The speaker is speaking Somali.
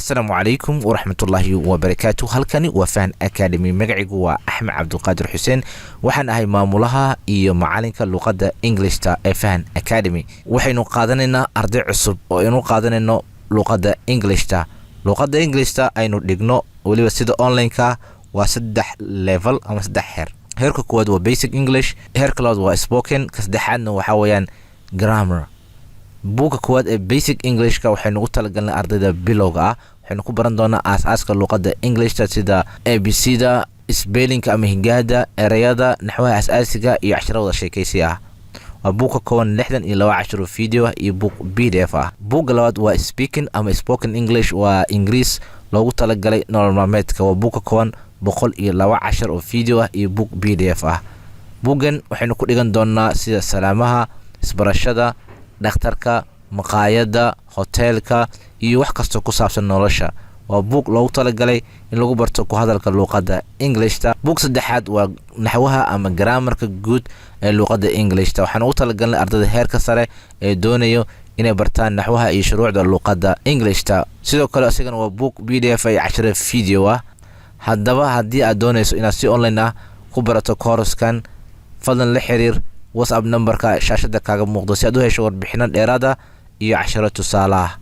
Asalaamu calaykum waraxmatullaahi wabarakaatu. Halkani waa Fahan Academy. Magacigu waa Axmed Cabdiqaadir Xuseen. Waxaan ahay maamulaha iyo macalinka luqadda Englishta ee Fahan Academy. Waxaynu qaadanaynaa arday cusub oo aynu qaadanayno luqadda Englishta. Luqadda Englishta aynu dhigno weliba sida online-ka waa saddex level ama saddex heer. Heerka koowaad waa basic English, heerka labaad waa spoken, ka saddexaadna waxaa weeyaan grammar. Buugga koowaad ee basic Englishka waxaynu ugu talagalnay ardayda bilowga ah. Waxaynu ku baran doonaa aas-aaska luqadda Englishta, sida ABC da, spellingka ama higaada, ereyada, naxwaha aas-aasiga iyo cashiro wada sheekaysi ah. Waa buug ka kooban 62 cashiro video ah iyo buug PDF ah. Buugga labaad waa speaking ama spoken English, waa Ingiriis loogu talagalay nolol maalmeedka. Waa buug ka kooban 102 cashar oo video ah iyo buug PDF ah. Buuggan waxaynu ku dhigan doonaa sida salaamaha, isbarashada, dhakhtarka, maqaayadda, hoteelka iyo wax kastoo ku saabsan nolosha. Waa buug loogu talagalay in lagu barto ku hadalka luuqadda Englishta. Buug saddexaad waa naxwaha ama grammarka guud ee luuqadda Englishta. Waxaan ugu talagalnay ardayda heerka sare ee doonayo inay bartaan naxwaha iyo shuruucda luuqadda Englishta. Sidoo kale isagana waa buug PDF iyo cashiro video ah. Haddaba haddii aad doonayso inaad si online ah ku barato kooraskan, fadlan la xiriir WhatsApp numberka shaashada kaaga muuqdo si aad u hesho warbixino dheeraada iyo casharo tusaale ah.